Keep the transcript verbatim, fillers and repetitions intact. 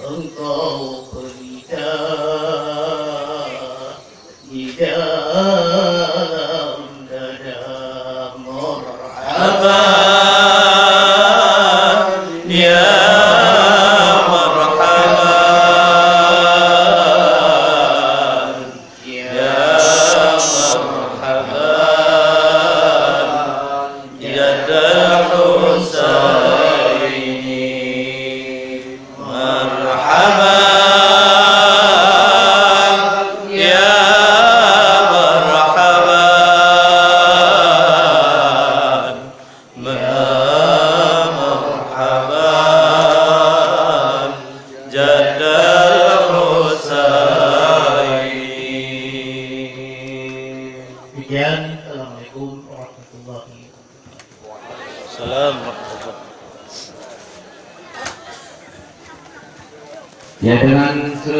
Engkau pelita di dalam dada. Marhaban, ya marhaban, ya marhaban, jaddal Husaini. Marhaban, ya marhaban, ya marhaban, jaddal Husaini. Demikian, assalamualaikum warahmatullahi wabarakatuh. Salam warahmatullahi wabarakatuh. Ya, dengan